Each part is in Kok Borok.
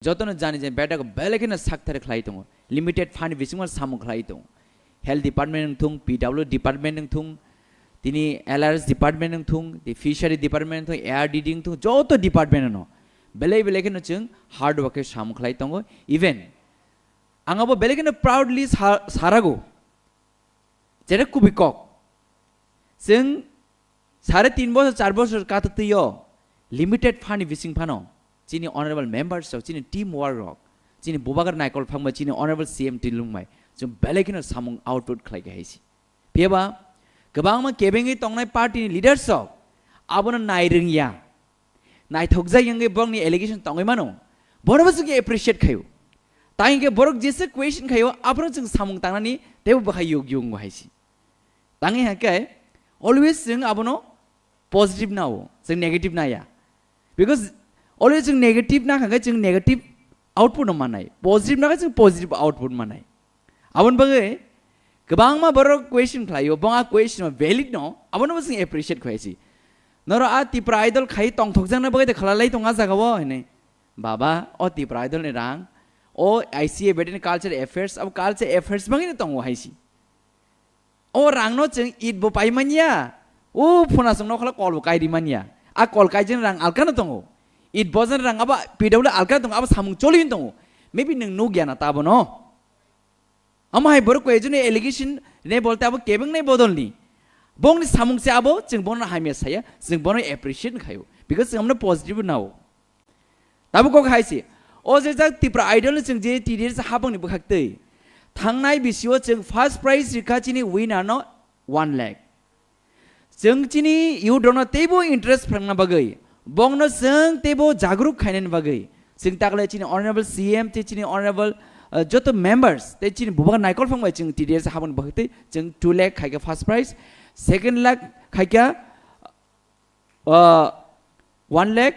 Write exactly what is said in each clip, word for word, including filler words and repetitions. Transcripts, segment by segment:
Jotono jani jani beta ko belai kheno sakthar khlai tongo. Limited fund bisingma samung khlai tongo. Health department wng thung, P W department wng thung, tini L R S department wng thung, the fishery department wng thung, A R D D wng thung, joto department no belai belai kheno chwng hard work khe samung khlai tongo. Even ang abo belai kheno proudly sa-, sarago. Jere kubui kok. Chwng sare tin bosor, char bosor kata twiyo limited fund ni bising phano chini honorable members rok, chini team work rok, chini bubagra naikol phangma chini honorable C M Tilung bai chwng belai kheno samung output khlai khe haisi. Phiyaba kwbangma kebengwi tongnai party ni leaders rok abono nai rwngya. Naithokjak wngwi borokni allegation tongwi mano. Borokbo chwng appreciate khaio. Tang hinkhe borok jesa question khaio, abono chwng samung tangnani teibo bwkhai yug yungo haisi. Tang hinkhe always chwng abono positive nao, chwng negative naya. Because always chwng negative nakha khe chwng negative output no mannai. Positive nakha chwng positive output mannai. Aboni bagwi kwbangma borok question khlaio, bo a question valid no, abono bo chwng appreciate khlai si. Noro a Tipra Idol khai tongthokjakna bagwi de khalalai tong a jaga o hinwi. Baba, o Tipra Idol ni rang, o I C A between culture affairs, abo culture affairs bagwi no tongo hai si. O rang no chwng it bo pai manya, o phuna chwng nokhola kol bo kai ri manya. A kol kai jeng rang alka no tongo. It bo jeng rang abo P W alka tongo, abo samung choli tongo. Maybe nwng nugya na tabo no. Amo hai borok koi joni allegation ne bolte abo kebeng nai bodol ni. Bongni samung se abo chwng bono hamya saya, chwng bono appreciate khayo. Because chwng amno positive nao. Tabuk kok hai se. O je jak Tipra Idol ni chwng je T D S habang ni bwkhak twi. Thangnai bisio chwng first prize rikha chini winner no one lakh. Chwng chini youth rokno teibo interest phrwngna bagwi, bongno chwng teibo jagruk khainani bagwi, chwng takhwlai chini honorable C M tei chini honorable, uh, joto members tei chini bubagra naikol phang bai chwng T D S habang ni bagwi tei chwng two lakh khaikha first prize, second lakh khaikha, uh, one lakh,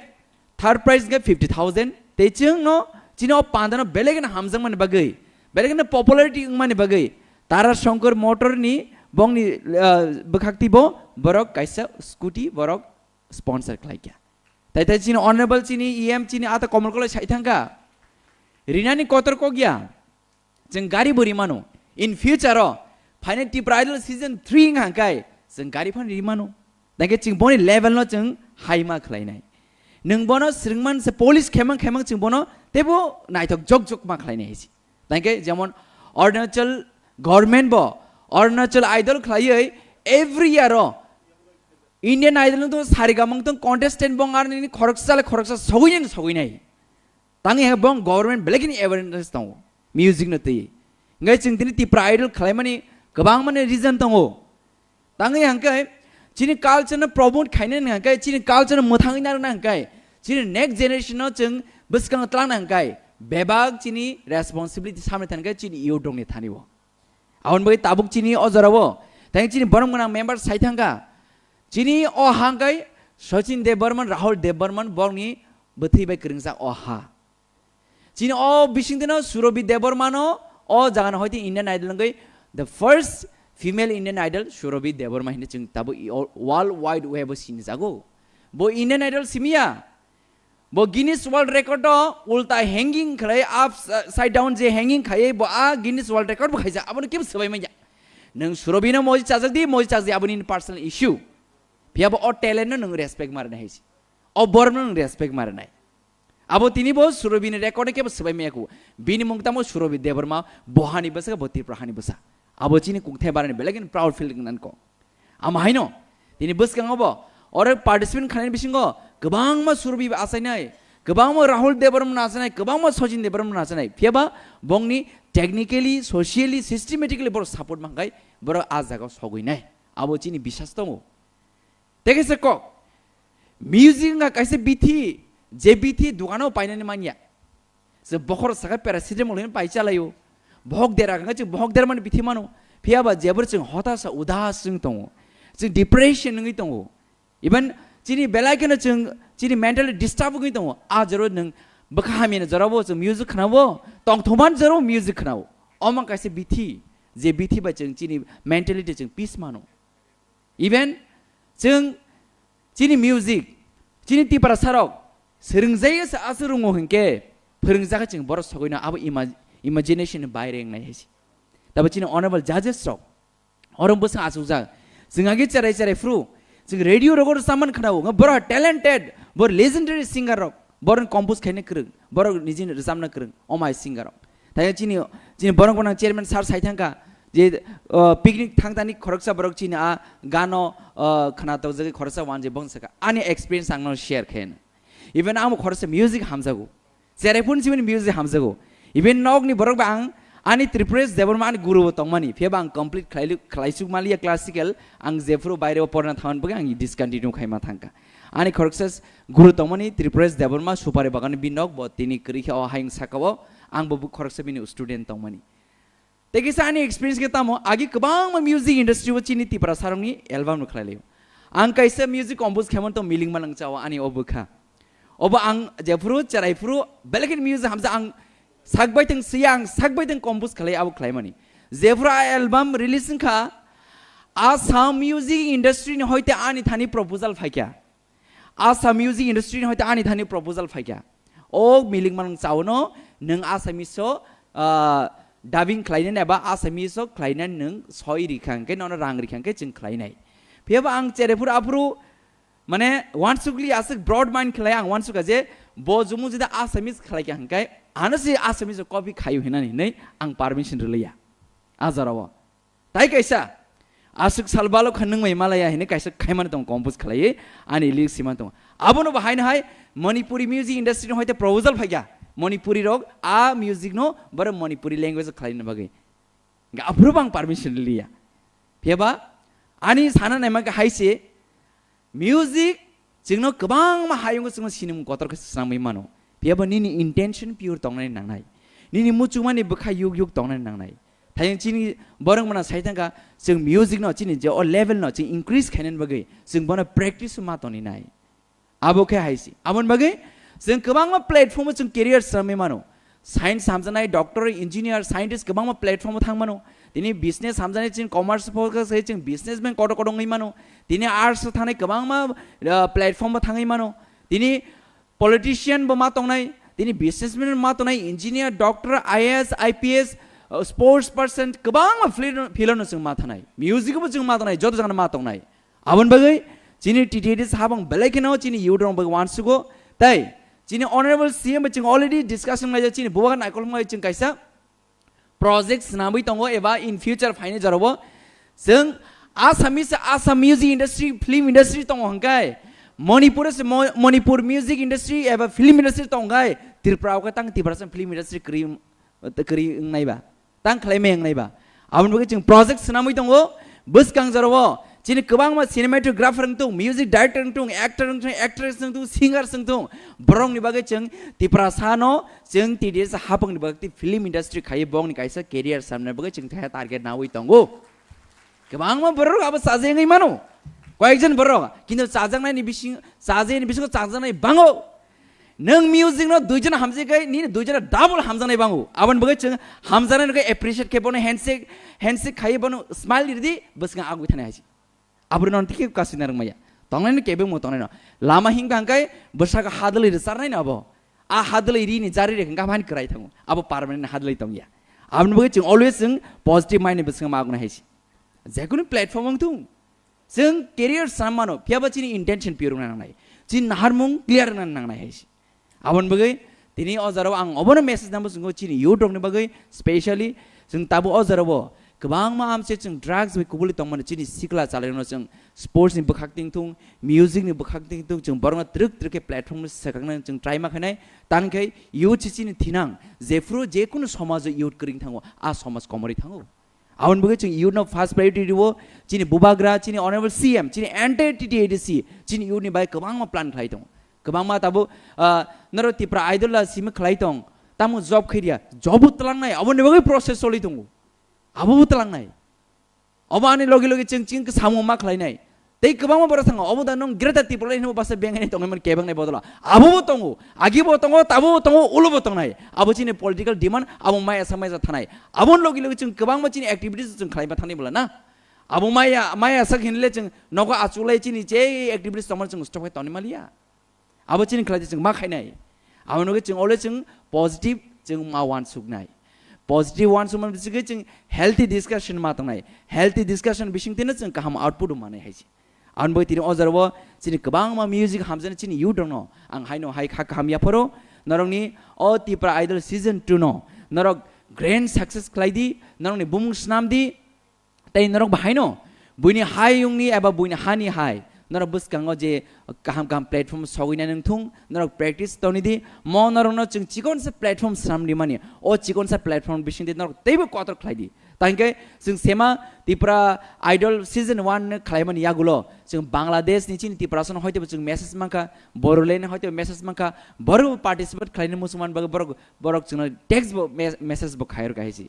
third prize khe fifty thousand. Tei chwngno chini o pandano belai kheno hamjakmani bagwi, belai kheno popularity wngmani bagwi Tara Shankar Motor ni bongni, uh, bwkhak twibo borok kaisa scooty borok sponsor khlai kha. Tai tai chini honorable chini E M chini ata Komol Kolai sai thangkha. Rinani kotor kok ya. Chwng gari bo rimano. In future o phainai Tipra Idol season three wngkha hwnkhe chwng gari phano rimano. Tangkhe chwng boni level no chwng hai ma khlainai. Nwng bono swrwngman se polish khemang khemang chwng bono teibo naithok jok jok ma khlainai hai se. Tangkhe jemon Arunachal government bo Arunachal Idol khlaiwi every year o Indian Idol wngtong, Saregamang wngtong, contestant bong aroni khoroksa le khoroksa sogwi nai sogwi nai. Tangwi hwnkhe bong government belai kheno awareness tongo music no twi. Hwnkhe chwng tini Tipra Idol khlaimani kwbangmani reason tongo. Tangwi hwnkhe chini culture no promote khainani hwnkhe, chini culture no mwthangwi narwkna hwnkhe, chini next generation no chwng bwskango twlangna hwnkhe bebak chini responsibility samni thani khe chini youth rokni thani o. Aboni bagwi tabuk chini o jorao tei chini borok gwnang member sai thangkha. Chini o ha hwnkhe Sachin Debbarman, Rahul Debbarman borokni bwthwi bai kwrwngjak o ha. Chini o bisingtwino Surabhi Debbarmano o jagano hoite Indian Idol wngwi the first female Indian Idol Surabhi Debbarma hinwi chwng tabuk i o world wide web o sinijago. Bo Indian Idol simiya. Bo Guinness World Record o ulta hanging khlai upside down je hanging khaiwi bo a Guinness World Record bo khaijak, abono kebo swbai manya. Nwng Surabhino moji chajak di, moji chajak di, aboni nini personal issue. Phiya bo o talent no nwng respect ma rwnai hai se. O borok no nwng respect ma rwnai. Abo tini bo Surabhi ni record kebo swbai maya kho. Bini mung tamo Surabhi Debbarma, bo hani bwsa, bo Tripura hani bwsa. Abo chini kungthai barani belai kheno proud feel nang ko. Amo haino, tini bwskango bo, oro participant khlainai bisingo, kwbangma Surabhi achainai, kwbangma Rahul Debbarma achainai, kwbangma Sachin Debbarma achainai. Phiya ba bongni technically, socially, systematically borok support mankhai, borok a jagao sogwinai. Abo chini bisas tongo. Tei kaisa kok, music wngkha kaisa bithi, je bithi dukano painani manya. Chwng bokhorok sakha paracetamol hinwi pai chalaio. Bohok dera wngkha chwng bohok dermani bithi mano. Phiya ba jebor chwng hotasa udas wng tongo. Chwng depression wngwi tongo. Even chini belai kheno chwng chini mentally disturb wngwi tongo. A joro nwng bwkha hamyani jorabo chwng music khnao, tongthokmani jorabo music khnao. Omo kaisa bithi, je bithi bai chwng chini mentality chwng peace mano. Even chwng chini music, chini Tiprasarok swrwngjaio se aswk rwngo hinkhe, phwrwngjak chwng borok sogwino abo ima-, imagination ni baire wngnai hai se. Tabo chini honorable judges rok oro bwswng achukjak. Chwng agi cherai cherai phuru chwng radio rogo rwchapmani khwnao, wngkha borok talented, borok legendary singer rok, borok compose khaina kwrwng, borok nijini rwchapna kwrwng, omai singer rok. Thai chini, chini borok gwnang chairman sir sai thangkha je, uh, picnic thangtani khoroksa borok chini a gano, uh, khwnatok jagwi khoroksa wanjwi bong sakha. Ani experience ang no share khayan. Even amo khoroksa music hamjago. Cherai phuru chini music hamjago. Even nokni borok ba ang ani Tripuresh Debbarma ani guru bo tongmani. Phiya ba ang complete khlailu-, khlaisuk maliya classical. Ang jephuru baire o porna thangan bagwi ang discontinue khaima thangkha. Ani khoroksa s-, guru tongmani Tripuresh Debbarma Supari Bagan ni binok bo tini kwrwi khe o hayung saka o ang bo bu khoroksa bini student tongmani. Tei kisa ani experience khe tamo, agi kwbangma music industry o chini Tipra sarokni album no khlai laio. Ang kaisa music compose khaimani tong Miling Manang Chao ani o bwkha. Obo ang jephuru cherai phuru belai kheno music hamsa ang sak bai thang siya ang sak bai thang compose khlai abo khlaimani. Jephuru a album release wngkha, Assam music industry ni hoite ani thani proposal phaikha. Assam music industry ni hoite ani thani proposal phaikha. O Miling Manang Chao no nwng Assamese o, ah, dubbing khlainani eba Assamese o khlainani nwng soi rikha hwnkhe nono rang rikha hwnkhe chwng khlainai. Phiyaba ang cherai phuru aphuru mane wansukli aswk broad mind khlai ang wansukha je bo jumu jeda Assamese khlaikha hwnkhe ano se Assamese o copy khaio hinani hinwi ang permission rwliya. A jorao. Tai kaisa, aswk sal balo kha nwng mai malaya hinwi kaisa khaimani tong compose khlaiwi ani lyrics simani tong. Abono bo haino hai Manipuri music industry no hoite proposal phaikha. Manipuri rok a music no boro Manipuri language o khlaina bagwi. Hingke aphuru bo ang permission liya. Phiyaba ani sana naima khe hai se music chwngno kwbangma hayungo chwngno sinimung kotor khe swnamwi mano. Phiyaba nini intention pure tongnani nangnai. Nini muchungmani bwkha yuk yuk tongnani nangnai. Thayung chini borok mano sai thangkha chwng music no chini je o level no chwng increase khainani bagwi chwng bono practice ma toni nai. Abo khe hai se. Aboni bagwi chwng kwbangma platform o chwng career swnamwi mano. Science hamjaknai, doctor, engineer, scientist kwbangma platform o thang mano. Tini business hamjaknai chwng commerce focus khai chwng businessman kotor kotor wngwi mano. Tini arts o thangnai kwbangma, ah, platform o thangwi mano. Tini politician bo ma tongnai, tini businessman ma tongnai, engineer, doctor, I A S, I P S, uh, sports person, kwbangma field, field no chwng ma thanai. Music bo chwng ma tongnai, joto jagano ma tongnai. Aboni bagwi chini T T A D C habang belai kheno chini youth rok bagwi wansugo. Tai chini honorable C M bai chwng already discussion laijak chini bubagra naikol wngwi chwng kaisa project swnamwi tongo eba in future phainai jorabo chwng Assamese, Assam music industry, film industry tongo hwnkhe Manipur se Mo-, Manipur music industry eba film industry tongo hwnkhe Tripura o khe tang Tiprasa film industry kwrwi, kwrwi wngnai ba, tang khlai mai wngnai ba. Aboni bagwi chwng project swnamwi tongo bwskang jorabo. Chini kwbangma cinematographer wng tong, music director wng tong, actor wng tong, actress wng tong, singer wng tong, borokni bagwi chwng Tiprasa no chwng T D S hapangni bagwi film industry khaiwi bongni kaisa career samna bagwi chwng thaya target nawi tongo. Kwbangma borok abo chajai wngwi mano, koyekjon borok, kintu chajaknaini bising, chajaini bisingo chajaknai bango. Nwng music no duijon hamjai kai, nini duijon double hamjaknai bango. Aboni bagwi chwng hamjaknai no khe appreciate khe bono handshake, handshake khaiwi bono smile ridi, bwskango agwi thani hai se. Aboni non tike kasina rwngmaya. Tongnai no kebeng mo tongnai no. Lama himkha hwnkhe bwsaka hadwlwi rwcharnai no abo. A hadwlwi rini jari rikha hwnkhe aphani kwrai thango. Abo permanent hadwlwi tongya. Aboni bagwi chwng always chwng positive mind ni bwskango ma agwi hai se. Jekunu platform wng thung. Chwng career sam mano, phiyaba chini intention pure wngna nangnai. Chini naharmung clear wngna nangnai hai se. Aboni bagwi tini o jorao ang obono message nangbo chwngkho chini youth rokni bagwi, specially chwng tabuk o jorao kwbangma amse chwng drugs bai kubuli tongmani chini sikla chalairokno chwng sports ni bwkhak tingthung, music ni bwkhak tingthung, chwng borokno twrwk twrwk khe platform no swkaknani chwng try ma khainai, tangkhe youth se chini thinang, jephru jekunu somajo youth kwrwng thango, a somaj komorwi thango. Aboni bagwi chwng youth no first priority rwo, chini bubagra, chini honorable C M, chini entire T T A D C, chini youth ni bai kwbangma plan khlai tongo. Kwbangma tabuk, ah, noro Tipra Idol la simi khlai tong, tamo job khairiya, job bo twlangnai, aboni bagwi process choli tongo. Abo bo twlangnai. Obo ani logi logi chwng chini samung ma khlainai. Tei kwbangma borok thango, obo da nwng Greater Tipraland hinwi basa bengaini tongwi mani kebengni bodolo. Abo bo tongo, agi bo tongo, tabo bo tongo, ulo bo tongnai. Abo chini political demand, abo maya sa maya sa thanai. Aboni logi logi chwng kwbangma chini activities chwng khlaiba thani bwla na. Abo maya, maya sak hinle chwng nogo achuklai chini je activities tongmani chwng stop khai tongni maliya. Abo chini khlai chwng ma khainai. Abo nugwi chwng always chwng positive chwng ma uansuknai. Positive uansukmani bisingtwi chwng healthy discussion ma tongnai. Healthy discussion bisingtwino chwng kaham output manai hai se. Aboni bagwi tini o jorao chini kwbangma music hamjaknai chini youth rokno ang haino hai kha kaham yapharo norokni o Tipra Idol season two no norok grand success khlai di, norokni bumung snam di, tei norok bo haino buini hayungni eba buini hani hai norok bwskango je kaham kaham platform sogwina nung thung, norok practice toni di, mo norokno chwng chikonsa platform snam di mani, o chikonsa platform bisingtwi norok teibo kotor khlai di. Tangkhe chwng sema Tipra Idol season one no khlaimani yagulo chwng Bangladesh ni chini Tiprasa no hoitebo chwng message mankha, Bodoland ni hoitebo message mankha, borok participate khlaina muchungmani bagwi borok, borok chwngno text bo me-, message bo khairok hai se.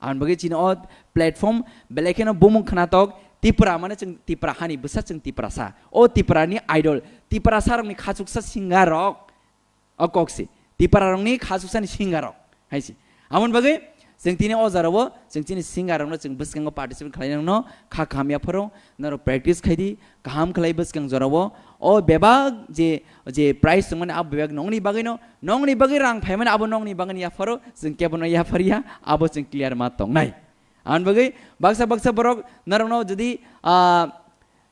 Aboni bagwi chini o platform belai kheno bumung khnatok Tipra mane chwng Tipra hani bwsa chwng Tiprasa. O Tipra ni idol, Tiprasa rokni khachuksa singer rok. O kok se. Tipra rokni khachuksani singer rok hai se. Amoni bagwi chwng tini o jorao chwng chini singer rokno chwng bwskango participate khlai nangno kha kaham yapharo norok practice khai di, kaham khlai bwskang jorao o bebak je, je prize tongmani abo bebak nongni bagwino, nongni bagwi rang phaimani abo nongni bagwini yapharo chwng kebono yapharya abo chwng clear ma tongnai. Aboni bagwi baksa baksa borok norokno jodi, ah,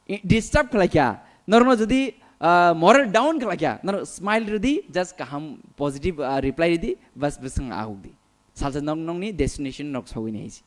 i-, disturb khlaikha, norokno jodi, ah, moral down khlaikha, norok smile rwdi, just kaham positive, ah, reply rwdi, bas bwswng ahukdi. Salsa nok nokni destination nok sogwini hai se.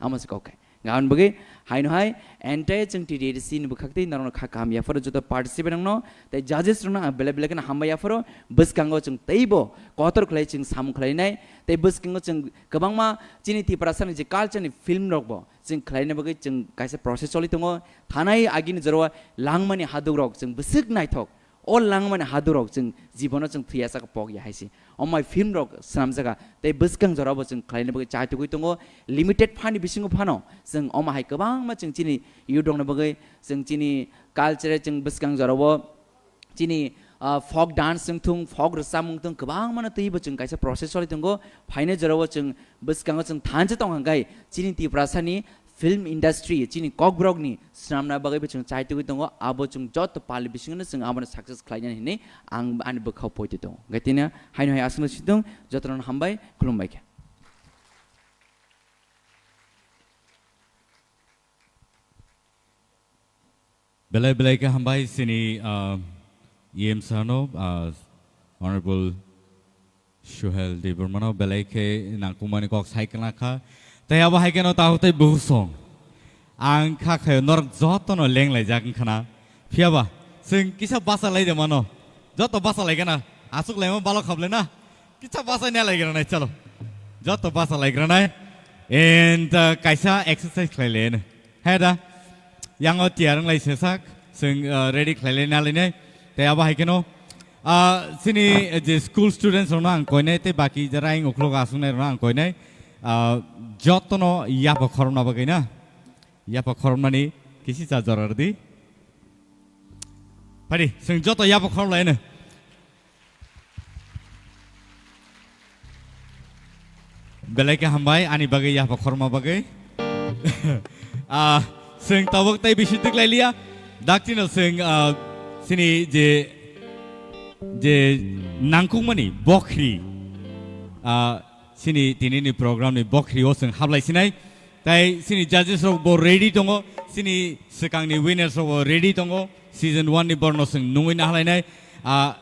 Amo se kok khai. Aboni bagwi haino hai entire chwng T T A D C ni bwkhaktwi norokno kha kaham yapharo joto participant rokno tei judges rokno ang belai belai kheno hambai yapharo bwskango chwng teibo kotor khlai chwng samung khlainai tei bwskango chwng kwbangma chini Tiprasani je culture ni film rokbo chwng khlaina bagwi chwng kaisa process choli tongo. Thanai agini jorao langmani hadugrok chwng bwswk naithok. O langmani hadugrok chwng jibono chwng thwiya saka pok ya hai se. O mai film rok swnamjaka tei bwskang jorao bo chwng khlaina bagwi chai tugwi tongo. Limited phani bisingo phano chwng omo hai kwbangma chwng chini youth rokni bagwi chwng chini culture chwng bwskang jorao chini, ah, folk dance wng thung, folk rwchapmung wng thung, kwbangmano twibo chwng kaisa process choli tongo. Phainai jorao chwng bwskango chwng thansa tong hwnkhe chini Tiprasani film industry, chini kokborokni swnamna bagwi bo chwng chai tugwi tongo. Abo chwng joto pali bisingono chwng abono success khlainani hinwi ang ani bwkhao poito tongo. Hwnkhe tini haino hai aswkno sitong, jotono hambai, khulumbai kha. Belai belai khe hambai chini, ah, E M sir no, ah, Honorable Suhel Debbarma no belai khe nangkukmani kok sai kwna kha. Tei abo hai kheno takhuk tei bukhuk song. Ang kha khayo norok jotono lenglaijak wngkha na. Phiyaba chwng kisa basa lai de mano. Joto basa lai gana. Aswk laima balok khablai na. Kisa basa nya lai gana nai chalo. Joto basa lai gana nai. And, uh, kaisa exercise khlai le. He da, yango tiyar wng lai se sak, chwng, uh, ready khlai lai na lai nai. Tei abo hai kheno, uh, chini, uh, je school students rokno ang koinai tei baki jara ang ukhulok aswk nai rokno ang koinai, uh, jotono yapha khorokna bagwi na, yapha khoroknani kisi cha jora rwdi. Phadi, chwng joto yapha khorok lai no. Belai khe hambai ani bagwi yapha khorma bagwi. Ah, chwng tabuk tei bisi twk lai liya. Daktino chwng, ah, chini je, je nangkukmani bokhri, ah, chini tinini program ni bokhri o chwng hablai sinai. Tai chini judges rok bo ready tongo, chini swkangni winners rok bo ready tongo, season one ni borno chwng nungwi nahalainai. Ah,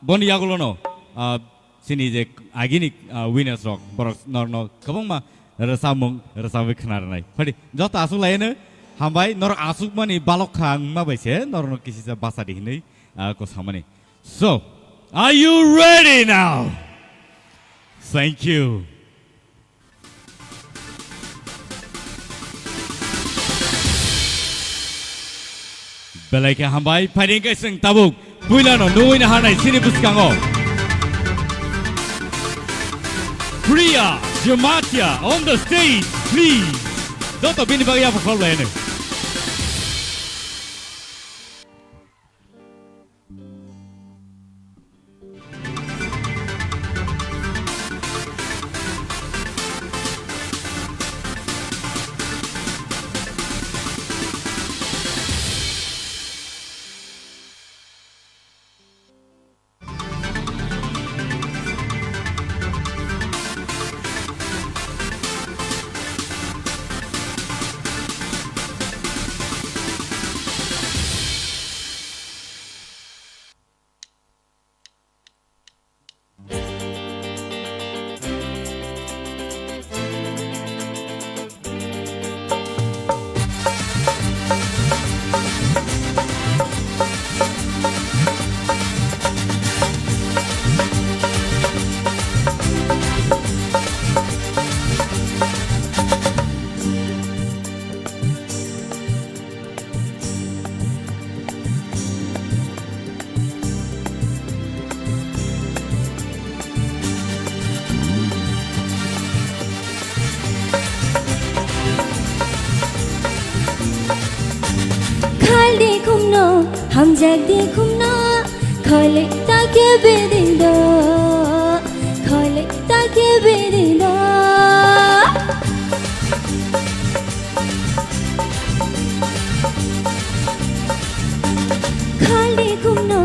boni yagulono, ah, chini je agini, ah, winners rok, borok norno kwbangma rwchapmung rwchapwi khna rwnai. Phadi joto aswk laiyano hambai, norok aswkmani balok kha wngma bai se norokno kisisa basa di hinwi, ah, ko samani. So, are you ready now? Thank you. Belai khe hambai, phaidi hwnkhe chwng tabuk puilano nungwi naharnai chini bwskango. Priya Jamatia on the stage, please. Joto bini bagwi yapha khorok laino. No, hamjak di khumno, khole ta ke bedi do, khole ta ke bedi do. Khal di khumno,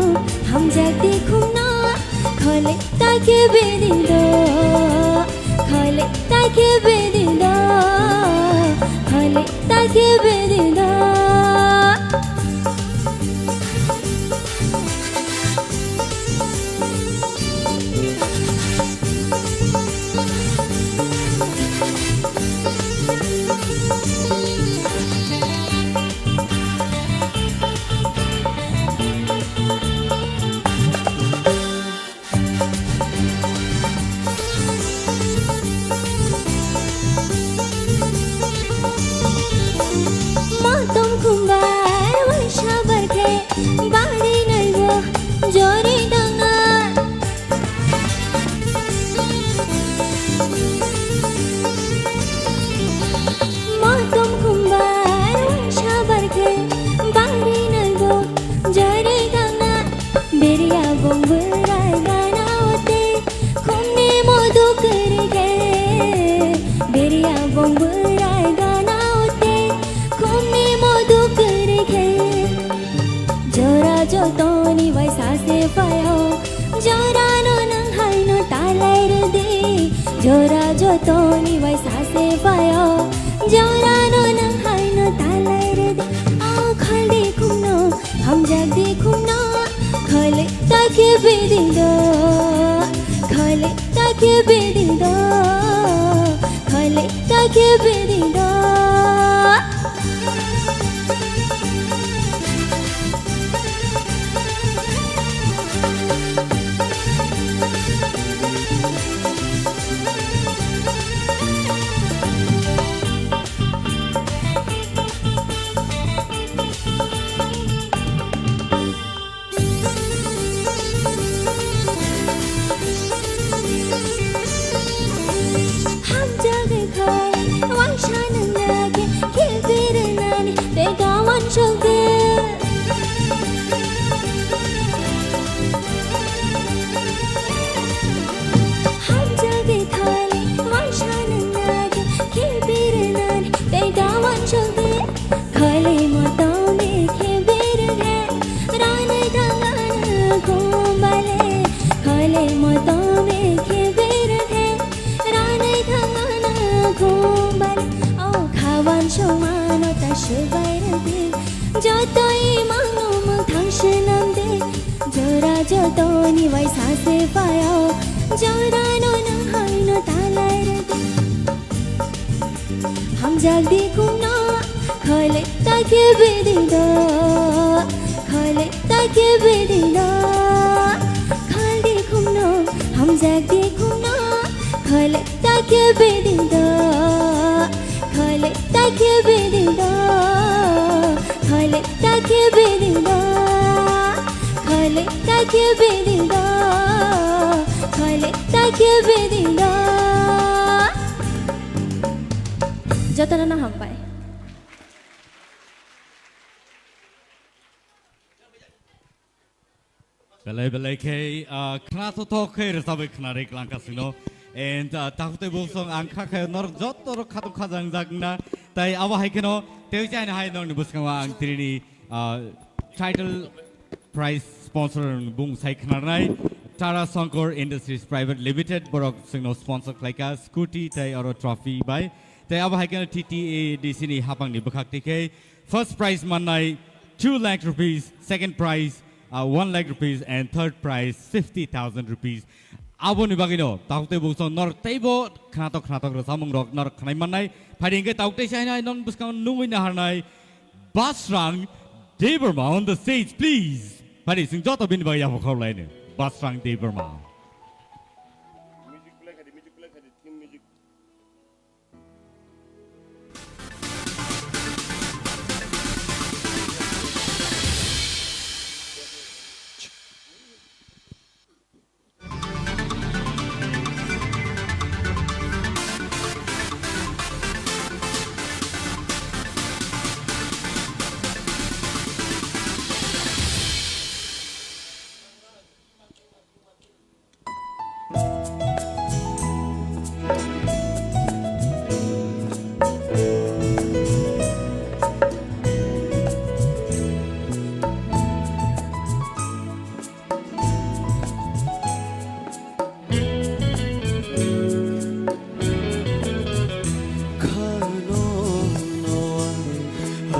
hamjak di khumno, khole ta ke bedi do, khole ta ke bedi do, khole ta ke bedi do. Motom khumbai waisa bar khe bari naibo jori danga. Motom khumbai waisa bar khe bari naibo jori danga. Beriya bong bwrai gana ote, khumni modu kwrwi khe. Beriya bong bwrai gana ote, khumni modu kwrwi khe. Jora jotoni bai sase phaio, jora no nwng haino talai rwdi. Jora jotoni bai sase phaio, jora no nwng haino talai rwdi. O khaldi khumno, hamjak di khumno, khole ta ke bedi do, khole ta ke bedi do, khole ta ke bedi do. Hamjagwi khai waisa nwngnagi khibiri nani bega wansokdi. Hamjagwi khai waisa nwngnagi khibiri nani bega wansokdi. Khole motom khe berge, rani thangana khumbale. Khole motom khe berge, rani thangana khumbale. O khawan somano ta sebai rege, joto imang umang thang senam de. Jora jotoni bai sase phaio, jora no nwng haino talai rege. Hamjak di khumno, khole ta ke bedi do, khole ta ke bedi do. Khal di khumno, hamjak di khumno, khole ta ke bedi do, khole ta ke bedi do, khole ta ke bedi do, khole ta ke bedi do, khole ta ke bedi do. Jotono no hambai. Belai belai khe, ah, khna thothok khe rwchabwi khna rwklang kasingno. And, ah, takhuk tei buksong ang kha khe norok joto rok khatung khajang jak wngna. Tai abo hai kheno tei chaina hai nokni bwskango ang trini, ah, title prize sponsor bung sai khnarnai Tara Sankar Industries Private Limited borok chwngno sponsor khlaika scooty tei oro trophy bai. Tei abo hai kheno T T A D C ni hapangni bwkhak twi khe first prize mannai two lakh rupees, second prize, uh, one lakh rupees, and third prize fifty thousand rupees. Aboni bagwino takhuk tei buksong norok teibo khnatok khnatok rwchapmung rok norok khnai mannai. Phaidi hwnkhe takhuk tei sainai non bwskango nungwi naharnai Basrang Debbarma on the stage, please. Phaidi chwng joto bini bagwi yapha khorlaino. Basrang Debbarma.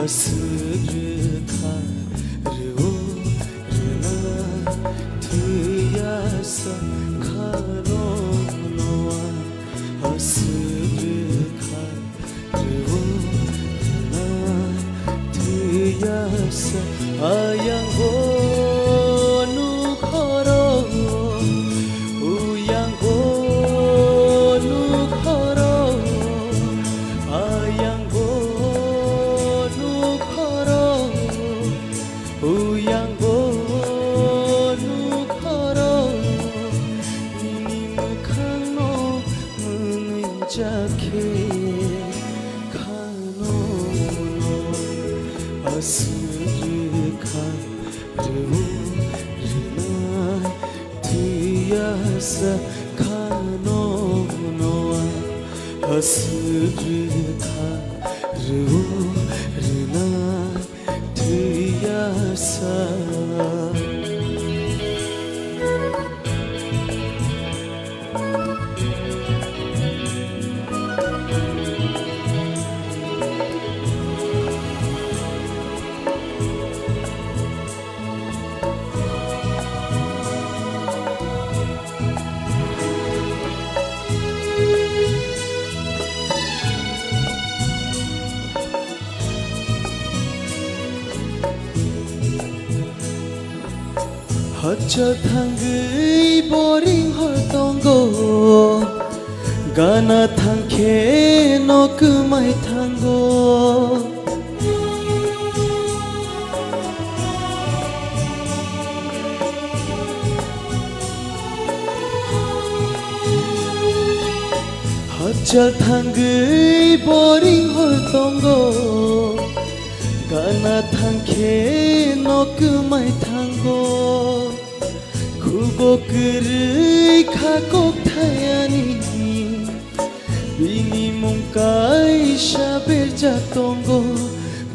Aswk rwkha rw-o rwna thwiya sa khano noa. Aswk rwkha rw-o rwna thwiya sa ayang bo nukhoro, uyang bo nukhoro, ayang bo nukhoro, uyang bo nukhoro, nini mwkhangno mwnwi jakhe khano aswk rwkha rw-o rwna thwiya sa khano noa. Aswk rwkha rw-o rwna thwiya sa. Hachal thangwi boring hor tongo, gana thangkhe no kwmai thango. Hachal thangwi boring hor tongo, gana thangkhe no kwmai thango. Khugo kwrwi kha kok thayani, bini mung kaisa berjak tongo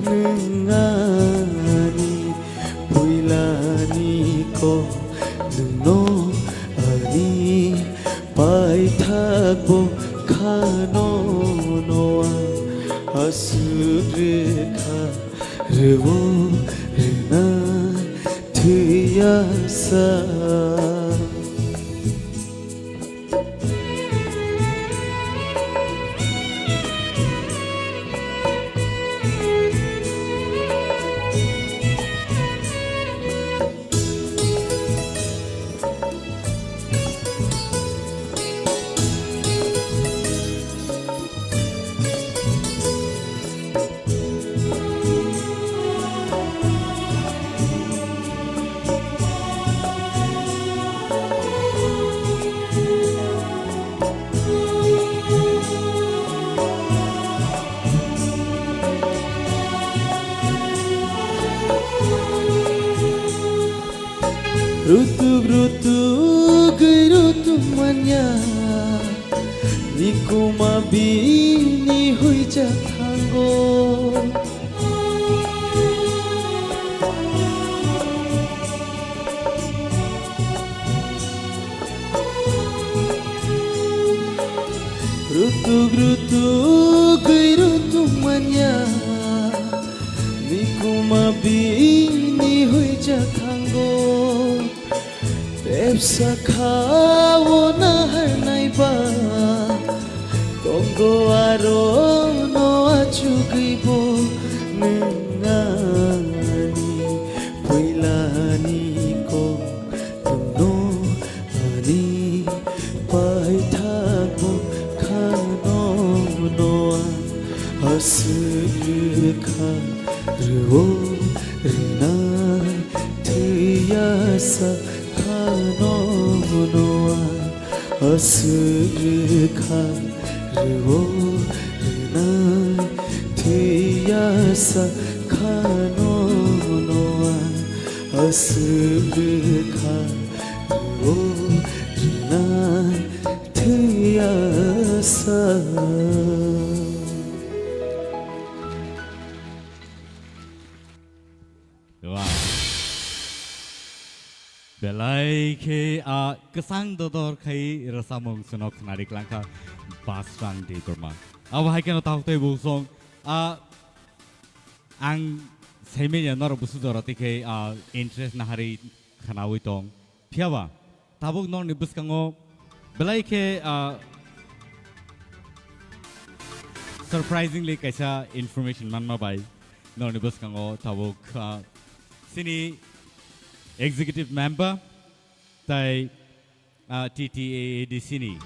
nwng ani. Puilani kok nwngno ani paithak bo khano noa. Aswk rwkha rw-o rwna thwiya sa. Rutuk rutuk gwi rutuk manya, nikuma bini huijak thango. Rutuk rutuk gwi rutuk manya, nikuma bini huijak thango. Bebsa kha-o naharnai ba tongo, aro no achugwi bo nwng ani puilani kok nwngno ani paithak bo khano noa. Aswk rwkha rw-o rwnai thwiya sa khano noa. Aswk rwkha rw-o rwnai thwiya sa khano noa. Aswk rwkha rw-o rwnai thwiya sa. Wow. Belai khe a kwchang dodor khai rwchapmung chwngno khwnari klangkha Basrang Debbarma. Abo hai kheno takhuk tei bosong a Ang saimanya norok busu jora tikhe, ah, interest naharwi khwnawi tong. Phiyaba tabuk norokni bwskango belai khe, ah, surprisingly kaisa information manma bai norokni bwskango tabuk, ah, chini executive member tai, ah, T T A A D C ni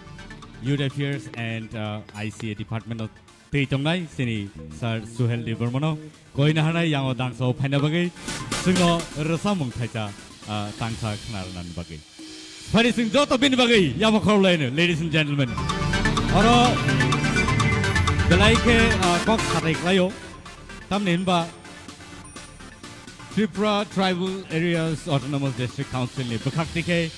Youth Affairs and, ah, I C A department o twi tongnai chini Sir Suhel Debbarmano koina hanai yango dangsa o phaina bagwi chwngno rwchapmung thaisa, ah, tangsa khna rwnani bagwi. Phari chwng joto bini bagwi yabo khorokhlaino, ladies and gentlemen. Oro belai khe, ah, kok satai khlaio. Tamni hinba Tripura Tribal Areas Autonomous District Council ni bwkhak tikhe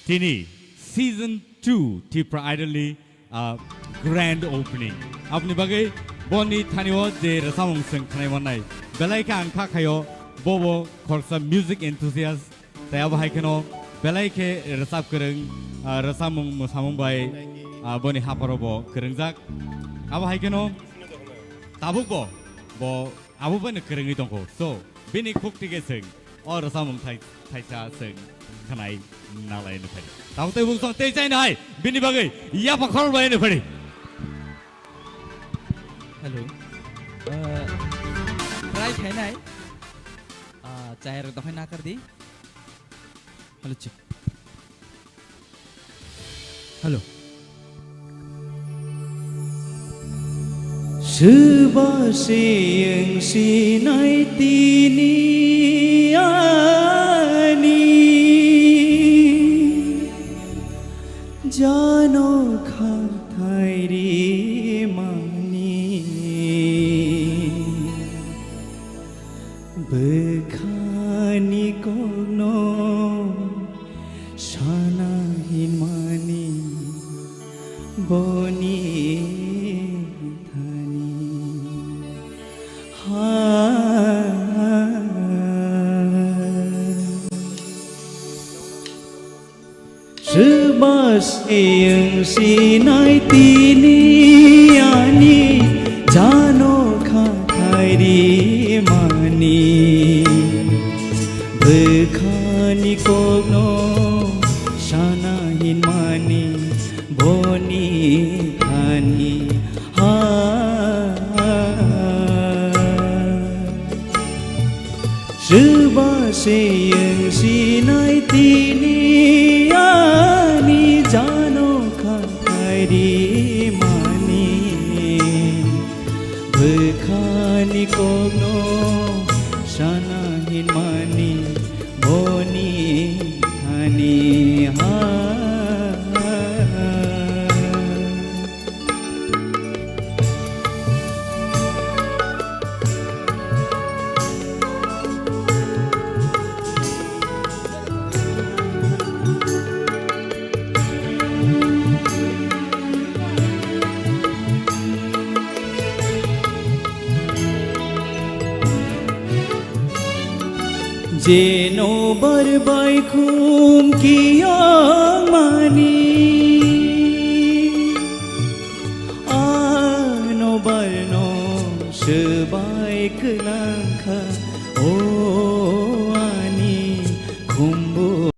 tini season two Tripura Idol ni, ah, grand opening. Aboni bagwi boni thani o je rwchapmung chwng khnai mannai, belai khe ang kha khaio bobo khoroksa music enthusiast, tei abo hai kheno belai khe rwchap kwrwng, ah, rwchapmung mwsamung bai, ah, boni hapharo bo kwrwngjak. Abo hai kheno tabuk bo, bo abo bai no kwrwngwi tongkho. So, bini khuk tikhe chwng o rwchapmung thai-, thaisa chwng khnai nalai no phari. Tabuk tei bung song tei chai nai bini bagwi yapha khorokbai no phari. Hello. Uh, try khainai. Uh, chai rok dokhai nakar di. Hello, check. Hello. Swba se wng sinai tini ani jano khathai ri mani. Bwkhani kokno sana hinmani boni thani ha. Swba se wng sinai tini ani jano khathai ri mani. Bwkhani kokno sana hinmani boni thani ha. Swba se wng sinai tini ani jano khathai ri mani. Bwkhani kokno sana hinmani boni thani ha. Jeno bar bai khum kiyang mani, ano bar no swbai kwlang kha, o.